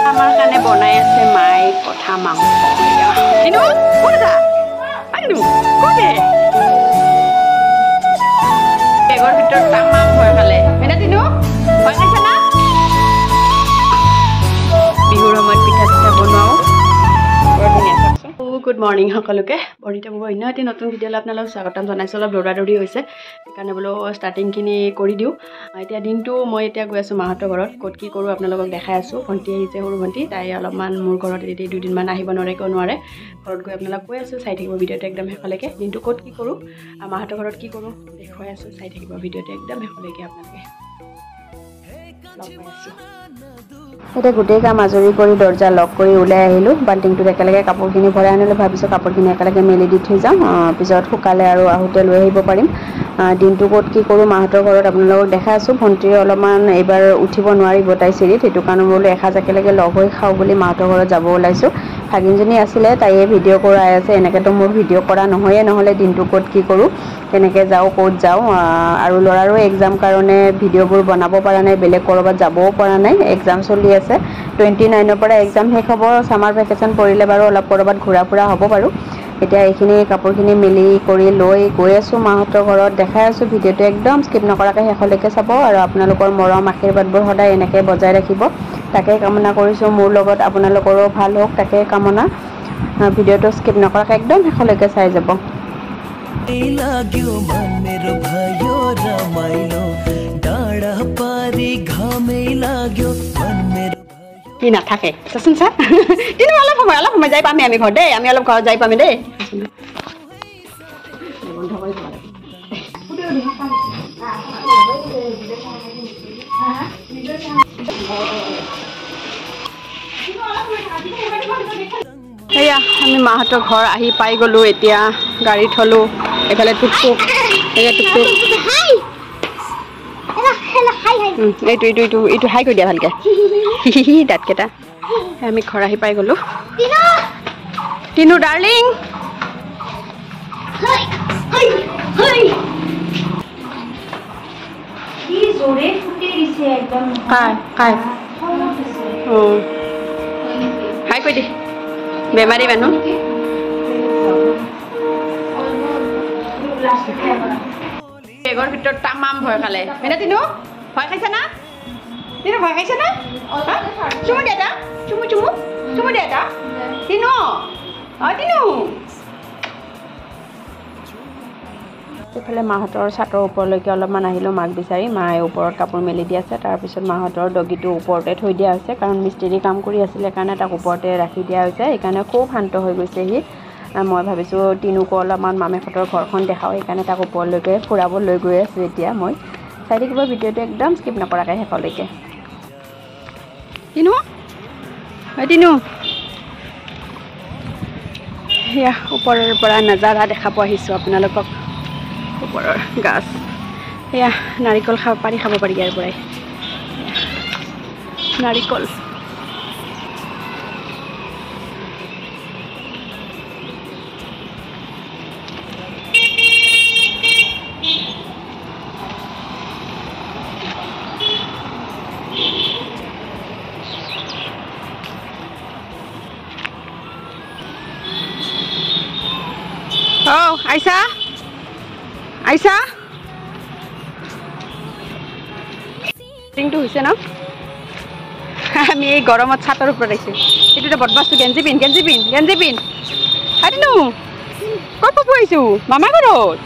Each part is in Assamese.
আমাৰ কাৰণে বনাই আছে মায়ে পঠা মাংস। তিনু ক'ত আছা? তিনু ক'ত? বেগৰ ভিতৰত তামাম ভয় খালে। হয়নে তিনু, ভয় খাইছা না? বিহুৰ সময়ত পিঠা চিঠা বনোৱাও বৰ ধুনীয়া। চাওকচোন। গুড মৰ্ণিং সকলোকে, বনিতা বাবু অন্য এটি নতুন ভিডিঅ'লৈ আপোনালোক স্বাগতম জনাইছোঁ। অলপ দৌৰা দৌৰি হৈছে, সেইকাৰণে বোলো ষ্টাৰ্টিংখিনি কৰি দিওঁ। এতিয়া দিনটো মই এতিয়া গৈ আছোঁ মাহঁতৰ ঘৰত, ক'ত কি কৰোঁ আপোনালোকক দেখাই আছোঁ। ভণ্টি আহিছে, সৰু ভণ্টি, তাই অলপমান মোৰ ঘৰত এতিয়া দুদিনমান আহিব নোৱাৰে, কিয় নোৱাৰে। ঘৰত গৈ আপোনালোক কৈ আছোঁ, চাই থাকিব ভিডিঅ'টো একদম শেষলৈকে। দিনটো ক'ত কি কৰোঁ, মাহঁতৰ ঘৰত কি কৰোঁ দেখুৱাই আছোঁ, চাই থাকিব ভিডিঅ'টো একদম শেষলৈকে। আপোনালোকে লগ পাই আছোঁ। এতিয়া গোটেই কাম আজৰি কৰি দৰ্জা লক কৰি ওলাই আহিলোঁ। বাল্টিংটোত একেলগে কাপোৰখিনি ভৰাই আনিলোঁ, ভাবিছোঁ কাপোৰখিনি একেলগে মেলি দি থৈ যাওঁ, পিছত শুকালে আৰু আহোঁতে লৈ আহিব পাৰিম। দিনটো ক'ত কি কৰোঁ মাহঁতৰ ঘৰত আপোনালোকক দেখাই আছোঁ। ভণ্টিয়ে অলপমান এইবাৰ উঠিব নোৱাৰিব তাই চিৰিত, সেইটো কাৰণে বোলো এসাঁজ একেলগে লগ হৈ খাওঁ বুলি মাহঁতৰ ঘৰত যাব ওলাইছোঁ। ভাগিনজনী আছিলে, তাইয়ে ভিডিঅ' কৰাই আছে। এনেকৈতো মোৰ ভিডিঅ' কৰা নহয়ে, নহ'লে দিনটো ক'ত কি কৰোঁ, কেনেকৈ যাওঁ, ক'ত যাওঁ। আৰু ল'ৰাৰো এক্সাম কাৰণে ভিডিঅ'বোৰ বনাব পৰা নাই, বেলেগ ক'ৰবাত যাবও পৰা নাই। এক্সাম চলি আছে, 29ৰ পৰা এক্সাম শেষ হ'ব। ছামাৰ ভেকেশ্যন পৰিলে বাৰু অলপ ক'ৰবাত ঘূৰা ফুৰা হ'ব বাৰু। এতিয়া এইখিনি কাপোৰখিনি মেলি কৰি লৈ গৈ আছোঁ মাহঁতৰ ঘৰত, দেখাই আছোঁ। ভিডিঅ'টো একদম স্কিপ নকৰাকৈ শেষলৈকে চাব আৰু আপোনালোকৰ মৰম আশীৰ্বাদবোৰ সদায় এনেকৈ বজাই ৰাখিব, তাকে কামনা কৰিছোঁ। মোৰ লগত আপোনালোকৰো ভাল হওক, তাকে কামনা। ভিডিঅ'টো স্কিপ নকৰাকৈ একদম শেষলৈকে চাই যাব। কি নাথাকে চাচোন চা। কিন্তু অলপ সময়, অলপ সময় যাই পামেই আমি ঘৰত দেই, আমি অলপ ঘৰত যাই পামেই দেই। বন্ধ কৰি থ'ব লাগে। সেয়া আমি মাহঁতৰ ঘৰ আহি পাই গ'লোঁ। এতিয়া গাড়ী থলোঁ, এইফালে টুকটুক, এয়া টুকটুক, এইটো এইটো এইটো এইটো হাই কৰি দিয়া ভালকৈ, দাঁতকেইটা। আমি ঘৰ আহি পাই গ'লোঁ। তিনু ডাৰ্লিং, হাই কৰি দি, বেমাৰী মানুহ। বেগৰ ভিতৰত তামাম ভয় খালে। হয়নে তিনু, ভয় খাইছা না? তিনু ভয় খাইছা না? চুমু দে এটা, চুমু চুমু চুমু দে এটা। তিনু, অ তিনু। এইফালে মাহঁতৰ চাটৰ ওপৰলৈকে অলপমান আহিলোঁ মাক বিচাৰি। মায়ে ওপৰত কাপোৰ মেলি দি আছে। তাৰপিছত মাহঁতৰ ডগীটো ওপৰতে থৈ দিয়া হৈছে, কাৰণ মিস্ত্ৰী কাম কৰি আছিলে কাৰণে তাক ওপৰতে ৰাখি দিয়া হৈছে। সেইকাৰণে খুব শান্ত হৈ গৈছে সি। মই ভাবিছোঁ তিনুকো অলপমান মামেকহঁতৰ ঘৰখন দেখাওঁ, সেইকাৰণে তাক ওপৰলৈকে ফুৰাব লৈ গৈ আছোঁ এতিয়া মই। চাই থাকিব ভিডিঅ'টো একদম স্কিপ নকৰাকৈ শেষলৈকে। তিনু, ঐ তিনু, সেয়া ওপৰৰ পৰা নাজাৰা দেখাব আহিছোঁ আপোনালোকক। ওপৰৰ গাছ, সেয়া নাৰিকল খাব পাৰি, খাব পাৰি ইয়াৰ পৰাই নাৰিকল। অ' আইচা, আইচা, টিংটো হৈছে ন? আমি এই গৰমত চাটৰ ওপৰত আহিছোঁ। এইটো এটা বদমাছটো, গেঞ্জি পিন্ধ, গেঞ্জি পিন্ধ, গেঞ্জি পিন্ধ। আদিনো ক'ত পপু আহিছোঁ? মামা ঘৰত,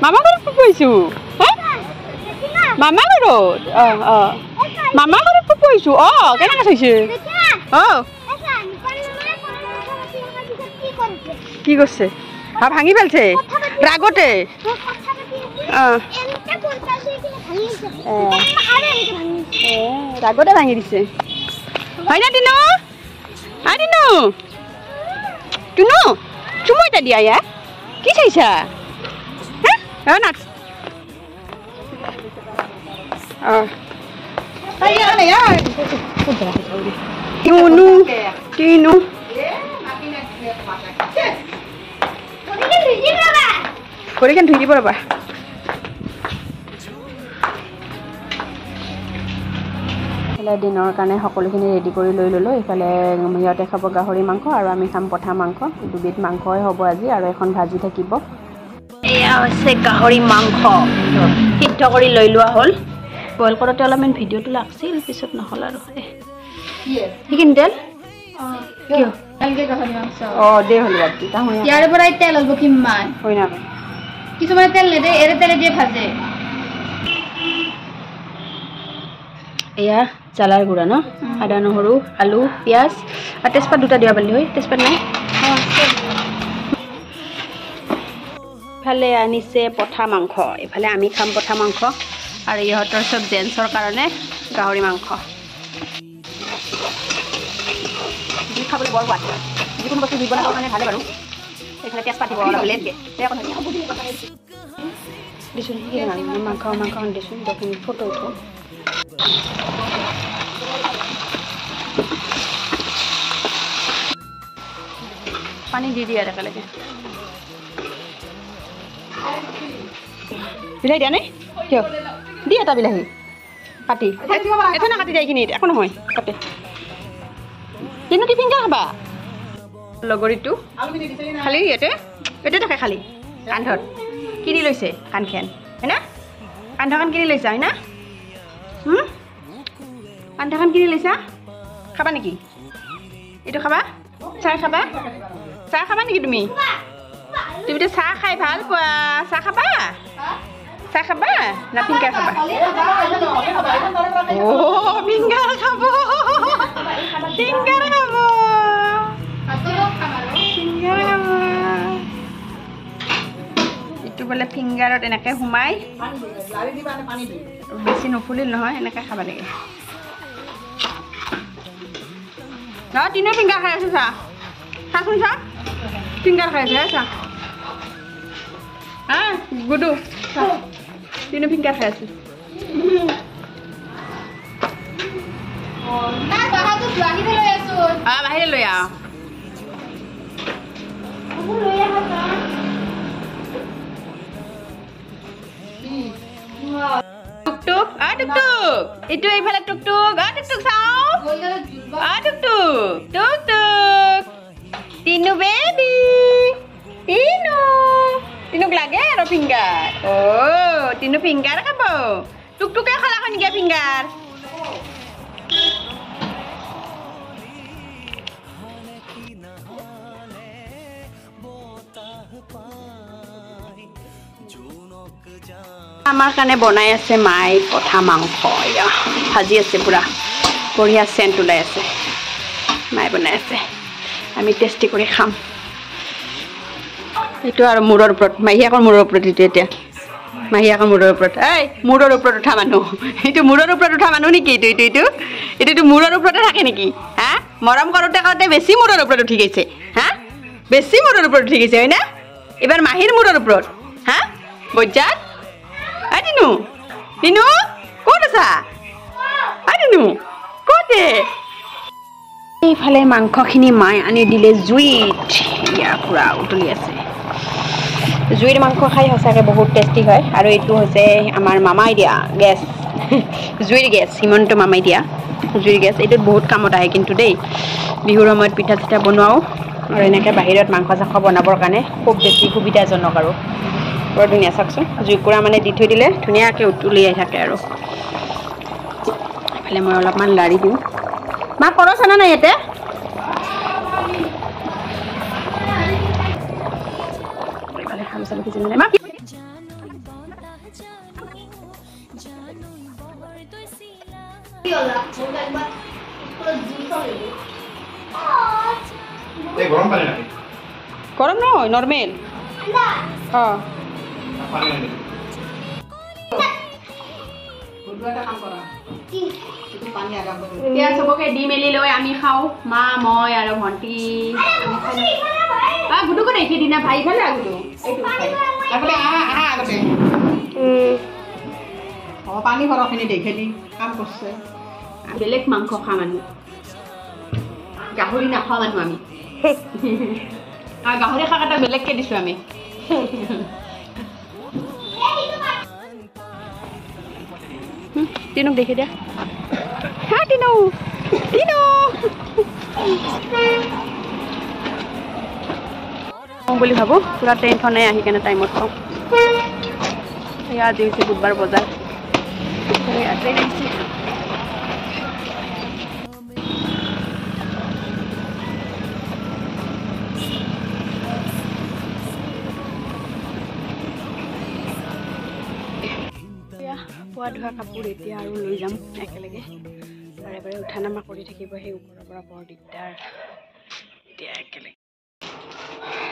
মামা ঘৰত পপু আহিছোঁ। মামা ঘৰত, অঁ অঁ, মামা ঘৰত পপু আহিছোঁ। অঁ, কেনেকৈ চাইছে? অঁ, কি কৰিছে? হা, ভাঙি পেলছে ৰাগতে। ৰাগতে ভাঙি দিছে, হয় না তিনু? হা তিনু, তিনু চুমু এটা দিয়া। ইয়াত কি চাইছা? হা নাচ। অঁ, তিনু তিনু ভৰিখন ধুই দিব ৰ'বা। এইফালে দিনৰ কাৰণে সকলোখিনি ৰেডি কৰি লৈ ল'লোঁ। এইফালে সিহঁতে খাব গাহৰি মাংস আৰু আমি খাম পঠা মাংস। দুবিধ মাংসই হ'ব আজি আৰু এখন ভাজি থাকিব। এয়া হৈছে গাহৰি মাংস, সিদ্ধ কৰি লৈ লোৱা হ'ল। বইল কৰোঁতে অলপমান ভিডিঅ'টো লাগছিল, পিছত নহ'ল আৰু। সেইখিনি তেল ইয়াৰে পৰাই তেল হ'ব কিমান, কিছুমানে তেল নেদে, এৰে তেলে দিয়ে ভাজে। এয়া জ্বালাৰ গুড়া ন, আদা নহৰু আলু পিঁয়াজ আৰু তেজপাত দুটা দিয়া পালি হয়, তেজপাত নাই। ইফালে আনিছে পঠা মাংস, এইফালে আমি খাম পঠা মাংস আৰু ইহঁতৰ চব জেণ্টছৰ কাৰণে গাহৰি মাংস। জুইত খাবলৈ বৰ সোৱাদ, যিকোনো বস্তু জুইত বনাবৰ কাৰণে ভালে বাৰু। এইফালে তেজপাত দিব অলপ লেটকৈ দিছোঁ, মাংস মাংস দিছোঁ, ফটো উঠো। পানী দি দিয়া একেলগে। বিলাহী দিয়া নাই কিয়? দি এটা বিলাহী কাটি এটা না কাটি দিয়া, এইখিনিত একো নহয় কাটে। কিন্তু কি ফিংগাৰ খাবা? লগৰীটো খালি ইয়াতে ইয়াতে থাকে, খালি কান্ধত কিনি লৈছে কাণখন, হয়না? কান্ধখন কিনি লৈছা হয় না? কান্ধখন কিনি লৈছা, খাবা নেকি? এইটো খাবা? চাহ খাবা? চাহ খাবা নেকি তুমি? তুমিতো চাহ খাই ভাল পোৱা, চাহ খাবা? চাহ খাবা না ফিংগাৰ খাবা? অ' ফিংগাৰ খাব, ফিংগাৰ খাব, ফিংগাৰ খাব। এইটো বোলে ফিংগাৰত এনেকৈ সোমাই, বেছি নুফুলিল নহয়, এনেকৈ খাব লাগে। তিনিও ফিংগাৰ খাই আছে, চাহ চাচোন, চাহ ফিংগাৰ খাই আছে, চাহ। হা গুডু, তিনিও ফিংগাৰ খাই আছে। বাহিৰে লৈ আহ। টুকটুক, আ টুকটুক, এইটো এইফালে টুকটুক, আ টুকটুক চাওঁ, আ টুকটুক, টুকটুক, তিনু বেবি, তিনু, তিনুক লাগে আৰু ফিংগাৰ। অ' তিনু ফিংগাৰ খাব, টুকটুকে খালা নেকি ফিংগাৰ? আমাৰ কাৰণে বনাই আছে মায়ে পঠা মাংস, এয়া ভাজি আছে, পূৰা বঢ়িয়া চেণ্ট ওলাই আছে। মায়ে বনাই আছে, আমি টেষ্টি কৰি খাম। এইটো আৰু মূৰৰ ওপৰত, মাহীয়েকৰ মূৰৰ ওপৰত এইটো, এতিয়া মাহীয়েকৰ মূৰৰ ওপৰত। এই মূৰৰ ওপৰত উঠা মানুহ, এইটো মূৰৰ ওপৰত উঠা মানুহ নেকি? এইটো এইটো এইটো এইটোতো মূৰৰ ওপৰতে থাকে নেকি? হা, মৰম কৰোঁতে কৰোঁতে বেছি মূৰৰ ওপৰত উঠি গৈছে। হা, বেছি মূৰৰ ওপৰত উঠি গৈছে হয়নে? এইবাৰ মাহীৰ মূৰৰ ওপৰত। হা বজ্জাত, আই তিনু, তিনু ক'ত আছা? আই তিনু ক'তে? এইফালে মাংসখিনি মায়ে আনি দিলে জুইত, ইয়া পূৰা উতলি আছে। জুইৰ মাংস খাই সঁচাকৈ বহুত টেষ্টি হয়। আৰু এইটো হৈছে আমাৰ মামাই দিয়া গেছ, জুইৰ গেছ, হিমন্ত মামাই দিয়া জুইৰ গেছ। এইটোত বহুত কামত আহে কিন্তু দেই, বিহুৰ সময়ত পিঠা চিঠা বনোৱাও আৰু এনেকৈ বাহিৰত মাংস চাংস বনাবৰ কাৰণে খুব বেছি সুবিধাজনক আৰু বৰ ধুনীয়া। চাওকচোন, জুইকুৰা মানে দি থৈ দিলে ধুনীয়াকৈ উতলিয়াই থাকে। আৰু এইফালে মই অলপমান লাৰি দিওঁ। মা কৰছ আনা নাই ইয়াতে? গৰম নহয়, নৰ্মেল। অঁ এতিয়া চবকে দি মেলি লৈ আমি খাওঁ, মা মই আৰু ভণ্টি। গুডুকো দেখি দিনা ভাই খালে গুডু। বেলেগ মাংস খোৱা মানুহ, গাহৰি নাখোৱা মানুহ আমি। গাহৰি শাক এটা বেলেগকে দিছোঁ আমি। তিনুক দেখি দিয়া। টিনু টিনু বুলি ভাবোঁ পূৰা ট্ৰেইনখনে আহি কেনে টাইমত পাওঁ। এয়া আজি হৈছে বুধবাৰ বজাৰ, ট্ৰেইন আহিছে। পুৱা ধোৱা কাপোৰ এতিয়া আৰু লৈ যাম একেলগে, বাৰে বাৰে উঠা নমা কৰি থাকিব সেই ওপৰৰ পৰা বৰ দিগদাৰ। এতিয়া একেলগে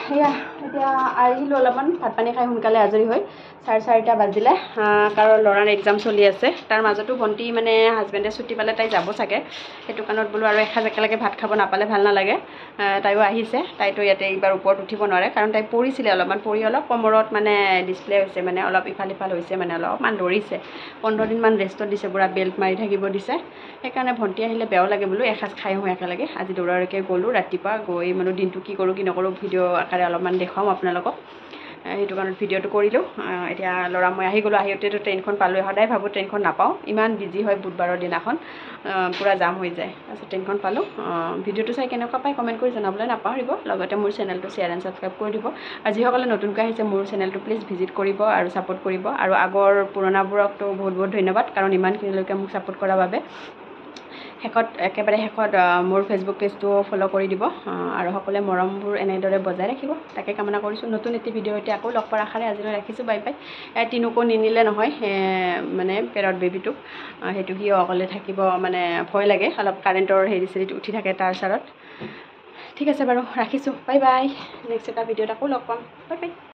সেয়া এতিয়া আহিলোঁ অলপমান ভাত পানী খাই সোনকালে আজৰি হৈ 4:30 বাজিলে, কাৰণ ল'ৰাৰ এক্সাম চলি আছে। তাৰ মাজতো ভণ্টি মানে হাজবেণ্ডে ছুটি পালে তাই যাব চাগে, সেইটো কাৰণত বোলো আৰু এসাঁজ একেলগে ভাত খাব নাপালে ভাল নালাগে। তাইও আহিছে, তাইতো ইয়াতে এইবাৰ ওপৰত উঠিব নোৱাৰে কাৰণ তাই পৰিছিলে অলপমান, পৰি অলপ কমৰত মানে ডিছপ্লে হৈছে, মানে অলপ ইফাল সিফাল হৈছে, মানে অলপমান লৰিছে। 15 দিনমান ৰেষ্টত দিছে, পূৰা বেল্ট মাৰি থাকিব দিছে। সেইকাৰণে ভণ্টি আহিলে বেয়াও লাগে বোলো এসাঁজ খাই আহোঁ একেলগে। আজি দৌৰালৈকে গ'লোঁ ৰাতিপুৱা, গৈ মানে দিনটো কি কৰোঁ কি নকৰোঁ ভিডিঅ' আকাৰে অলপমান দেখুৱাম আপোনালোকক, সেইটো কাৰণত ভিডিঅ'টো কৰিলোঁ। এতিয়া ল'ৰা মই আহি গ'লোঁ, আহিওঁতেতো ট্ৰেইনখন পালোঁ। সদায় ভাবোঁ ট্ৰেইনখন নাপাওঁ, ইমান বিজি হয় বুধবাৰৰ দিনাখন, পূৰা জাম হৈ যায়। তাৰপিছত ট্ৰেইনখন পালোঁ। ভিডিঅ'টো চাই কেনেকুৱা পায় কমেণ্ট কৰি জনাবলৈ নাপাহৰিব, লগতে মোৰ চেনেলটো শ্বেয়াৰ এণ্ড ছাবস্ক্ৰাইব কৰি দিব। আৰু যিসকলে নতুনকৈ আহিছে মোৰ চেনেলটো প্লিজ ভিজিট কৰিব আৰু ছাপোৰ্ট কৰিব। আৰু আগৰ পুৰণাবোৰকতো বহুত বহুত ধন্যবাদ, কাৰণ ইমানখিনিলৈকে মোক ছাপোৰ্ট কৰাৰ বাবে। শেষত একেবাৰে শেষত মোৰ ফেচবুক পেজটোও ফ'ল' কৰি দিব আৰু সকলোৱে মৰমবোৰ এনেদৰে বজাই ৰাখিব তাকে কামনা কৰিছোঁ। নতুন এটি ভিডিঅ' এতিয়া আকৌ লগ পোৱাৰ আশাৰে আজিলৈ ৰাখিছোঁ, বাই বাই। টিনুকো নিনিলে নহয়, মানে পেৰট বেবীটোক, সেইটো সিও অকলে থাকিব মানে ভয় লাগে অলপ, কাৰেণ্টৰ হেৰি চেৰিত উঠি থাকে তাৰ চাৰত। ঠিক আছে বাৰু, ৰাখিছোঁ, বাই বাই। নেক্সট এটা ভিডিঅ'ত আকৌ লগ পাম, বাই বাই।